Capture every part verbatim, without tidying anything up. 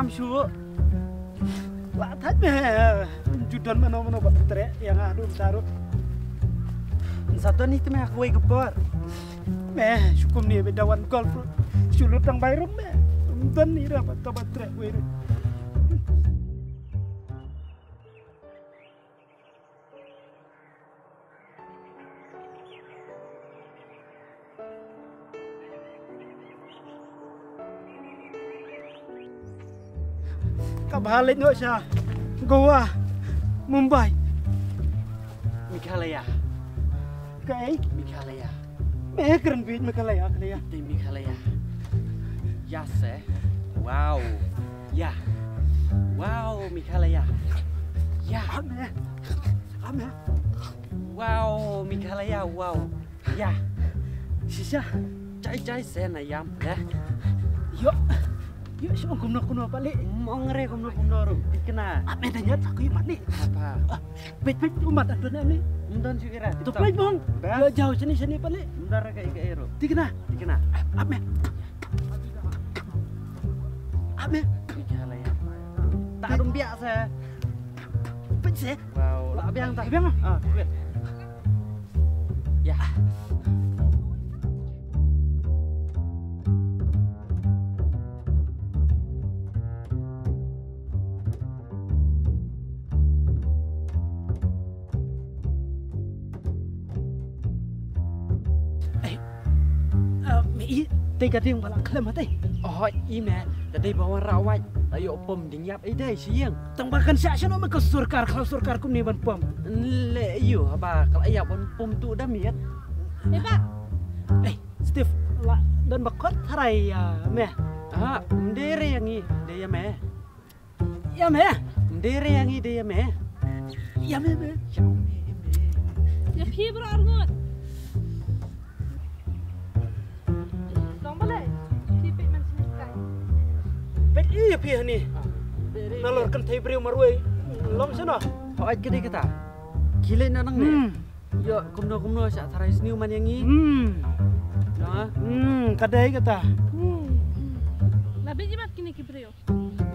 Am shu. Wa thait me. Ju don mano mano ba treh ïa nga haduh mynta ruh. Sa don ïa me ha kawei ka por. Me shu kumne ba da wan golf ruh. Shu lut tang bai ruh me. Don ïa ba to ba treh wei ruh. Ka bha leit noh sha Goa, Mumbai. Meghalaya. Kaei? Meghalaya. Me kren beit Meghalaya, Meghalaya. Te Meghalaya. Ya se. Wow. Ya. Wow, Meghalaya. Ya. Ame. Ame. Wow, Meghalaya, wow. Ya. Shisha. Jai jai se na yam, ya. Yo. Yo, shu kumno kumno pale. Mong re kumno kumno ru. Tikna. Ame da nyat aku mat ni. Apa? Peit peit umat adon ni. Mdon shu kira. Tu peit mong. Yo jauh sini sini pale. Mdar ka ika ero. Tikna. Tikna. Ame. Ame. Meghalaya. Tak dum biak se. Peit se. Wow, la biang ta. Biang ah. Ah, wait. Ya. Ei, ah, me i, te ka ding ba la khlem ha te. Oh, i me, da dei ba wan rawai, la ïoh pom ding ïap ei dei shi ïing. Tang ba kan sha shano me ka sorkar, ka sorkar kumne ban pom. Le ïoh ba ka la ïap ban pom tu da miet. Eh, ba. Ei, Steve, la don ba kot tharai ïa me. Ah, ym dei re ïa ngi, dei ïa me. Ïa me. Ym dei re ïa ngi, dei ïa me. Ïa me me. Ïa me, ïa me. Ïa phi bro arngut. Long balei? Phi peit man sini kai. Peit ïa phi hani. Nalor kynthei briew marwei. Long seno. Hooid ka dei kata. Ki leit na nangne. Hmm. Ïoh kumno kumno sha tharai sniew man ïa ngi. Hmm. Na. Hmm, ka dei kata. Hmm. La bit jimat kine ki briew.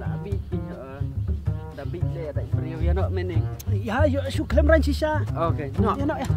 La bit pin, eh, da bit le da briew ïa no mening. Ïa, ïoh shu khlem ran shisha. Okay, no. Ïa no ïa.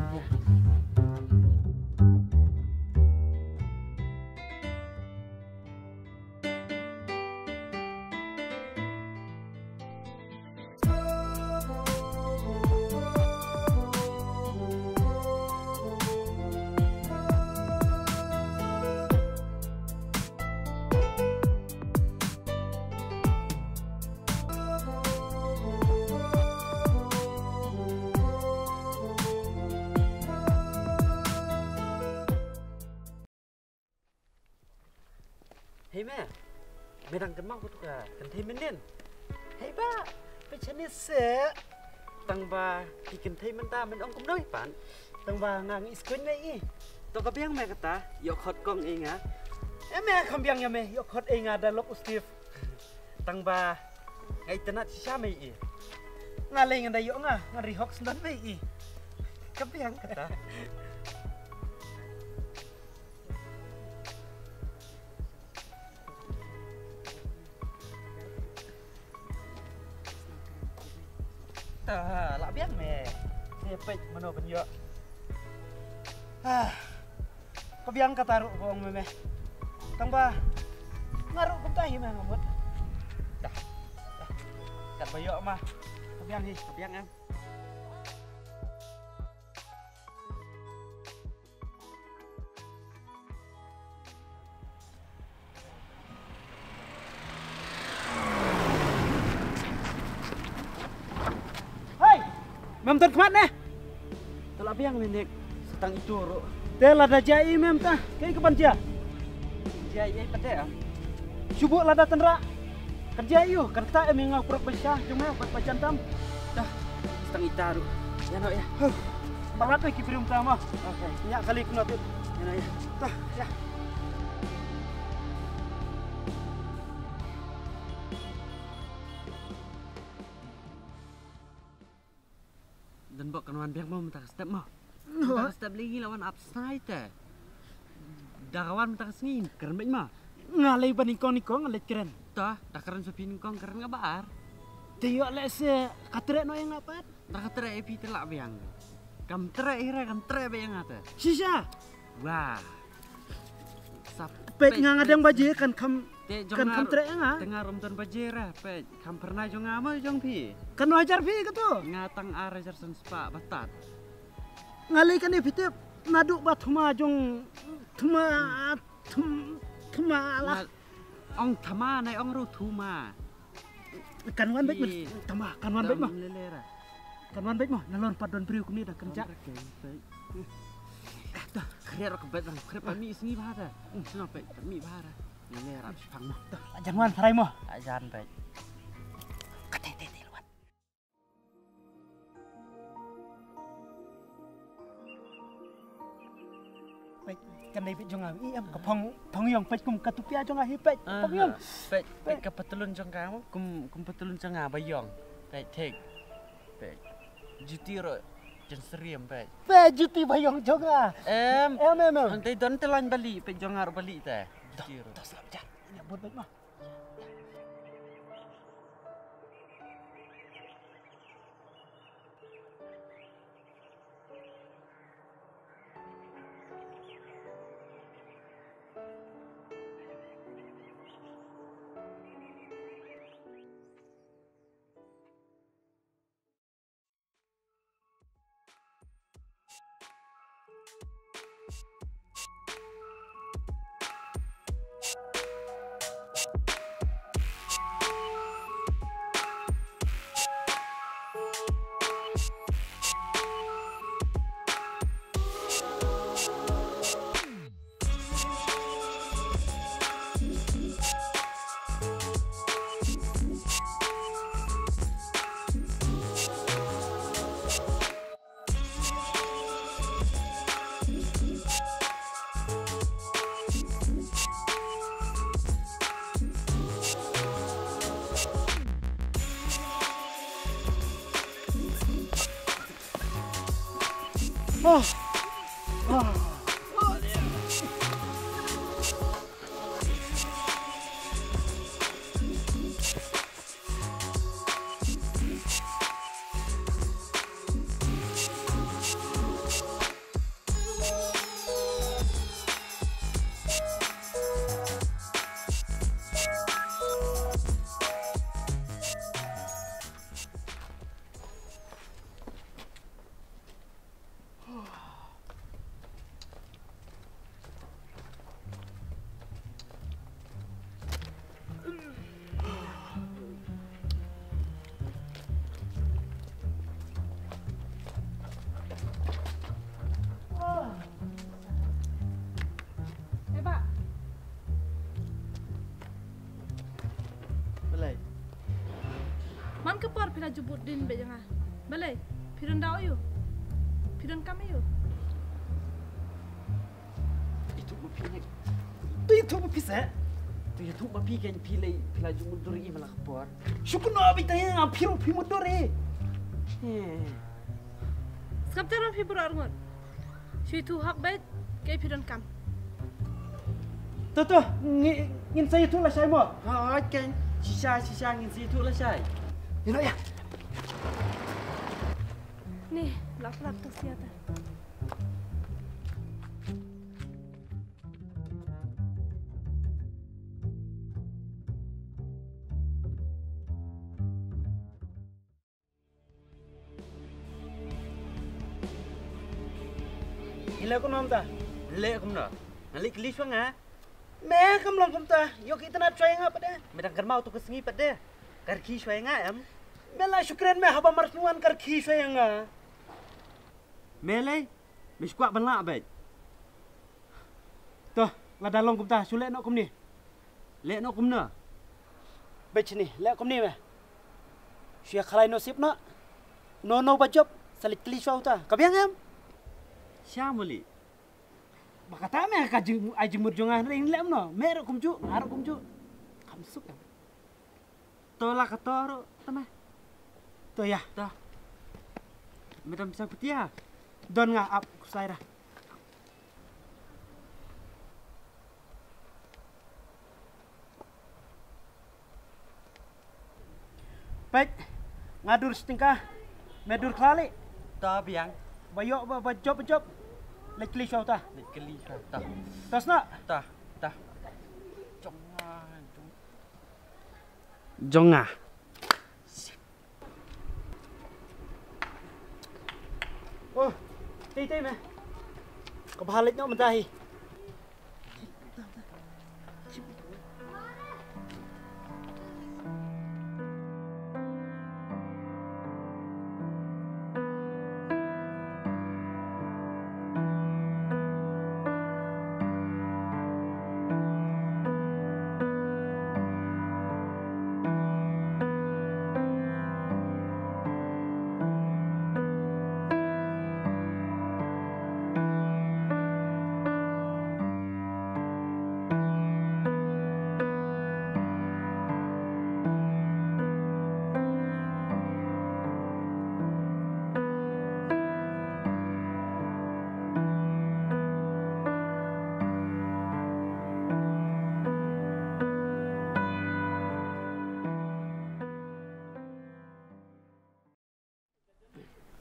Hei me, me dang kynmaw katu ka kynthei mynnin. Hei ba, peit shane se. Tang ba ki kynthei mynta men ong kumno i pan. Tang ba nga ngi skun me i. To ka biang me kata, ïoh khot kong i nga. E me kham biang ïa me, ïoh khot i nga da lok u Steve. Tang ba ngai tynat shisha me i. Nga lei ngan da ïoh nga, ngan ri hok sendon me i. Ka biang kata. Ta, la biang me. Te peit mano ban ïoh. Ah. Ka biang kata ruh ka ong me me. Tang ba nga ruh kumta hi me nga mut. Dah. Dah. Kat ba ïoh ma. Ka biang hi, ka biang em. Hei! Mem don khmat ne? Te la biang ne nek, sa tang itu ruh. Te lada jia i mem ta, kaei kaban jia? Jia i pat te ah. Shu buh lada tynrah. Kan jia i u, kan ktah em i nga u prok ba sha jong me, ba jan tam. Dah, sa tang ita ruh. Ïa noh ïa. Huh. Palat ne ki briew mynta mo. Okay. Ïa kali kno tip. Ïa noh ïa. Dah, ïa. Don bok kan wan biang mo mynta ka step mo. Mynta ka step lei ngi la wan ap snai te. Da ka wan mynta ka sngi kren beit mo. Nga lei ba nyngkong nyngkong nga leit kren. Ta, da kren sa phi nyngkong kren nga ba ar. Te ïoh lehse ka treh noh ïa nga pat. Da ka treh ïa phi te lah biang. Kam treh hi re, kam treh ba ïa nga te. Shisha. Wah. Sap. Peit nga nga dang baje kan kham, te jong kan nga kham treh ïa nga. Te nga rum don baje re, peit. Kham pyrna jong nga mo jong phi. Kan hajar phi ka tu. Nga tang ar hajar san spah batat. Nga lei kane phi tip naduh ba thma jong thma thma thma lah. Ong thma nai ong ruh thma. Kan wan beit mo. Thma kan wan beit mo. Kan wan beit mo. Nalor pat don briew kumne da kan ja. Dah khriat ka beit lang khriat pa mi sngi bha da. Sno beit mi bha da. Lele rap sipang mo. Jan wan pharai mo. Jan beit. Kate te te wan. Peit, kan dei peit jong nga. I em ka phong phong ïong peit kum ka tupia jong nga hi peit. Phong ïong. Peit, peit ka patlun jong ka kum kum patlun jong nga ba ïong. Peit thik. Peit. Juti ro jen seriam peit. Peit juti ba ïong jong nga. Em. Em em em. Ang te don te lain bali peit jong nga ro bali te. Juti ro. Tos lap jar. Ina bot peit ma. Balei? Man ka por phi la ju bud dien beit ïa nga. Balei? Phi don da aïu? Phi don kam aïu? Ïathuh ma phi ne. To ïathuh ma phi seh. To ïathuh ma phi kein phi lei phi la ju mutdur ïa i man la ka por. Shu kynnoh beit tang ïa nga phi ruh phi mutdur ïa i. Skam ter ma phi bro arngut. Shu ïathuh hok beit kaei phi donkam. To to ngin sa ïathuh lashai mo. Hooid kein shisha shisha ngin sa ïathuh lashai. Ïa. Ni lap lap to sia ta. Ngi leh kumno mynta? Leh kumno? Nga leh kylli shuwa nga. Me kam long kumta, ïoh ki itynnad shuwa ïa nga pat de. Me dang kynmaw tu ka sngi pat de. Ka rkhie shuwa ïa nga em. Me la shu kren me haba mar shu wan ka rkhie shuwa ïa nga. Me lei, me shu kwah ban lah beit. To, lada long kumta, shu leh noh kumne. Leh noh kumno? Beit shane, leh kumne me. Shu ïa khalai noh sip noh. Noh noh ba jop, sa leit kylli shuwa uta. Ka biang em? Sha mali. Ba kata me ka jing ai jingmut jong nga hynrei leh kumno? Me ruh kumjuh, nga ruh kumjuh. Kam suk em. To la ka to ruh tama. To ïa. To. Madam Sangpetia. Don nga ap kusai ra. Peit, nga dur stingka, me dur khlali. Ta biang. Ba ïoh ba, ba jop ba jop. Leit kli shuwa ta. Leit kli shuwa ta. Ta sna. Ta, ta. Jong nga, jong. Jong nga. Oh, tei tei me. Ka bha leit noh mynta hi.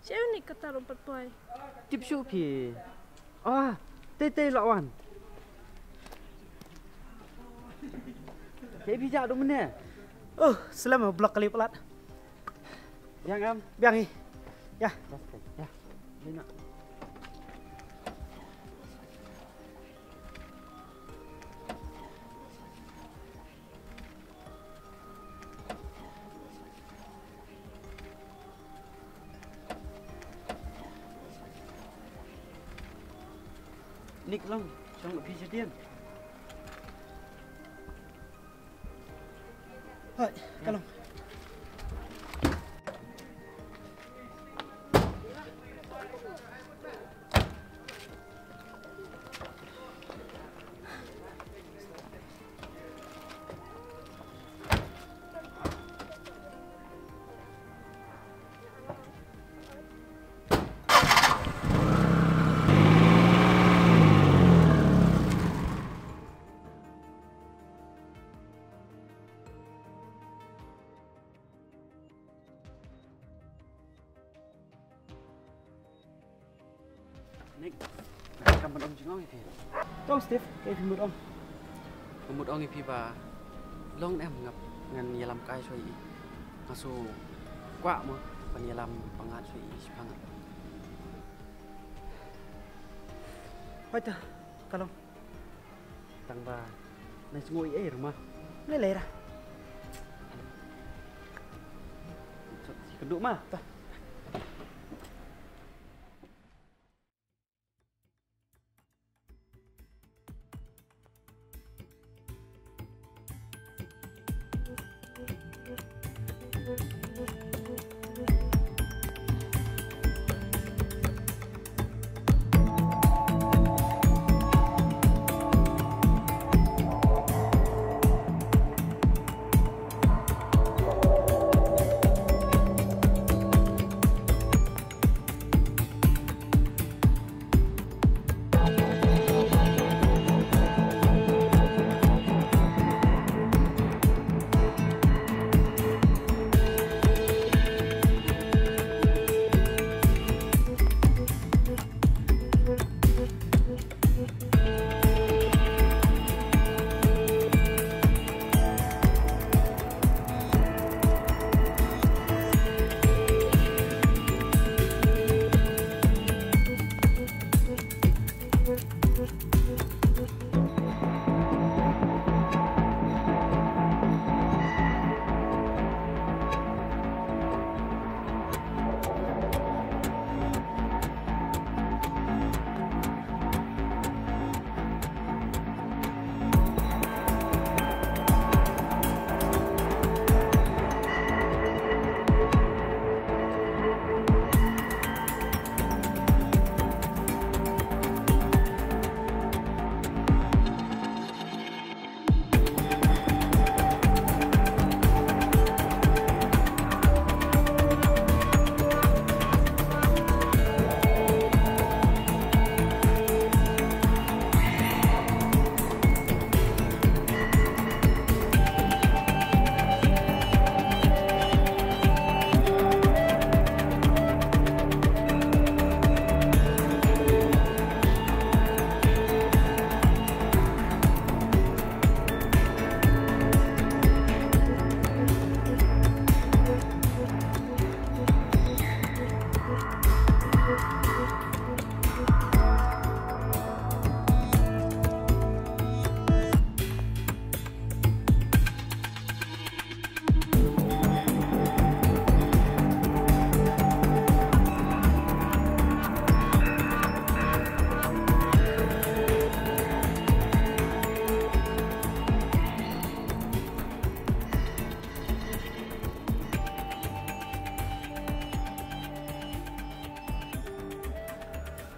Sha uni kata ruh pat poi. Tip shuh phi. Ah, tei tei la wan. Kaei phi jah dum ne? Oh, slem block kali palat. Biang em? Biang hi. Ya. Ya. Ni nak. Nick long, shong phi sha tian. Hai, ka long. Nick, kam ban ong jingong ïa phi. To Steve, kaei phi mut ong? Nga mut ong ïa phi ba long ne em, nga, ngan ïalam kai shuwa ïa i. Nga shu kwah mo ban ïalam pyngngad shuwa ïa i, shipang. Hooid to, ka long. Tang ba nang sngew ei ei ruh ma. Lei lei ra. Shi kynduh ma. Ta.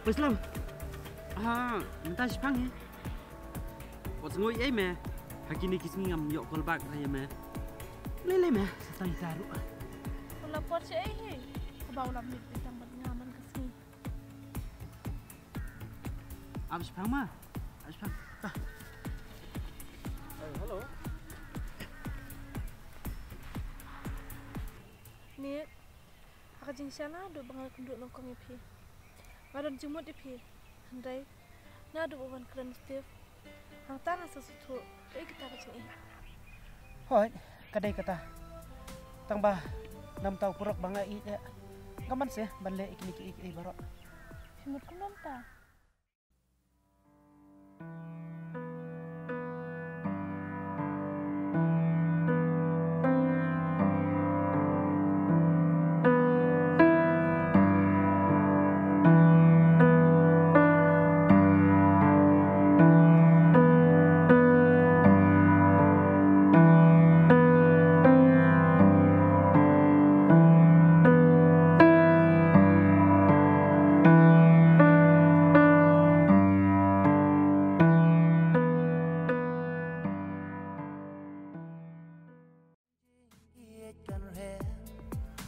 Islam. Ah, mynta shipang hi. Wat sngew ei me. Ha kine ki sngi ngam ïoh call back ha ïa me. Lei lei me. Sa tang ita ruh. Wala por shi ei hi. Kaba u la mih tang bad nga man ka sngi. Ap shipang ma. Ap shipang. Ta. Eh, hello. Ni, ha ka jingshisha naduh ba nga kynduh nyngkong ïa phi, nga don jingmut ïa phi. Hynrei naduh ba wan kren Steve, hangta nga sa sngewthuh kaei kata ka jingim. Hooid, ka dei kata. Tang ba namar u paralok ba nga ïeit eh, nga man seh ban leh ïa kine kiei kiei baroh. Phi mut kumno mynta?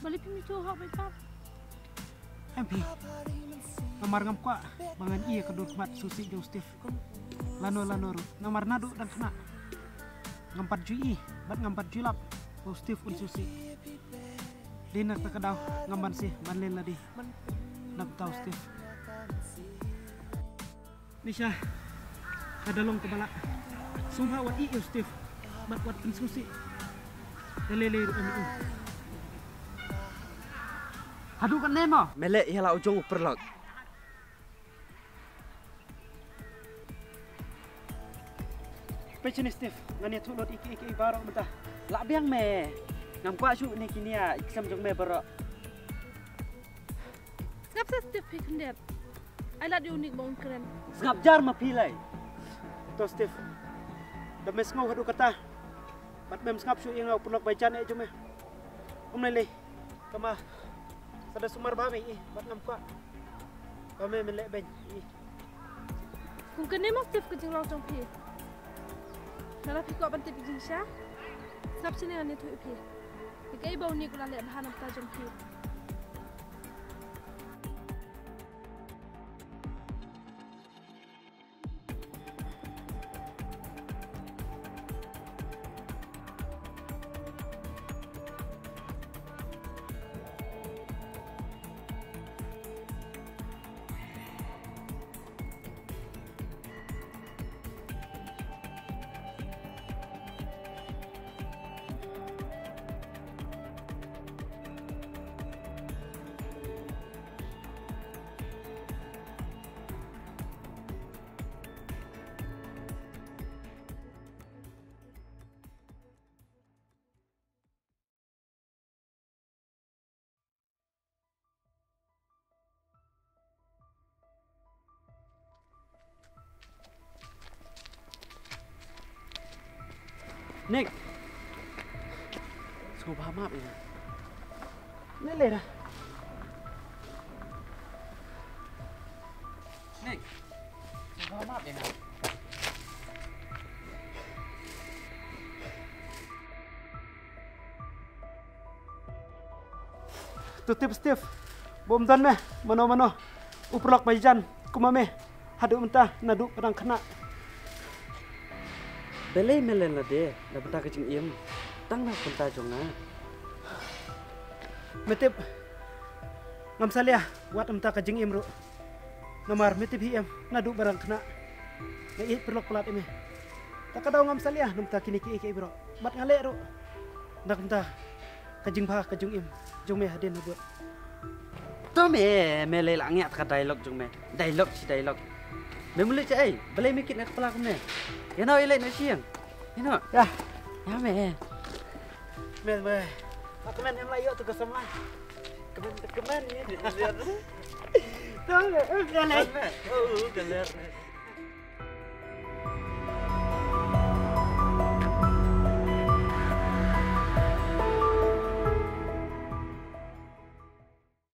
Balei phim ïathuh hok bad pap? Em phi. Namar ngam kwah ba ngan ïoh ka dur khmat sngewsih jong Steve. Lano lano ruh. Namar naduh dang khynnah ngam pat ju ïohi bad ngam pat ju lap ba u Steve un sngewsih. Dei na kata ka daw ngam ban sngewsih ban leh lade na bynta u Steve. Nisha, ka da long kaba lah. Sngewbha wat ïohi ïa u Steve bad wat pynsngewsih. Da lei lei ruh em ïohi. Haduh katne mo? Me leh ïa la u jong u paralok. Peit shane Steve, ngan ïathuh lut ïa kiei kiei baroh mynta. Lah biang me. Ngam kwah shuh ne kine ïa i ksem jong me baroh. Sngap seh Steve, phi khyndiat. Ai lad ïa u Nick ba un kren. Sngap jar ma phi lei. To Steve, da me sngew haduh katta bad mem sngap shuh ïa nga, u paralok ba ïajan eh jong me. Ym lei lei. Tangba sa da sumar bha me ïa i bad ngam kwah ba me men leh beiñ ïa i. Kum kane mo Steve ka jinglong jong phi? Lada phi kwah ban tip ïa ka jingshisha, sngap shane ngan ïathuh ïa phi ïa kaei ba u Nick u la leh bha na bynta jong phi. Nick. Sngewbha map ïa nga. Lei lei da. Nick. Sngewbha map ïa nga. To tip Steve ba um don me mano mano u paralok ba ïajan kum ma me haduh mynta naduh ba dang khynnah. Balei me len lade na bynta ka jingim tang na bynta jong nga? Me tip ngam salia wat na bynta ka jingim ruh. Namar me tip hi em naduh ba dang khynnah nga ïeit paralok palat ïa me. Ta ka daw ngam salia na bynta kine kiei kiei baroh bad nga leh ruh na bynta ka jingbha ka jingim jong me hadien habud. To me, me lei la ngiah ka dialogue jong me. Dialogue shi dialogue. Me mut leit shaei? Balei me kit na ka pla kumne? Ïa no ïa leit noh sha ïing. Ïa no. Ïa. Ïa me. Me me. Ka kmen em la ïoh tu ka sama. Kmen kmen ni. To me, em ïa lei. Oh, ka ler.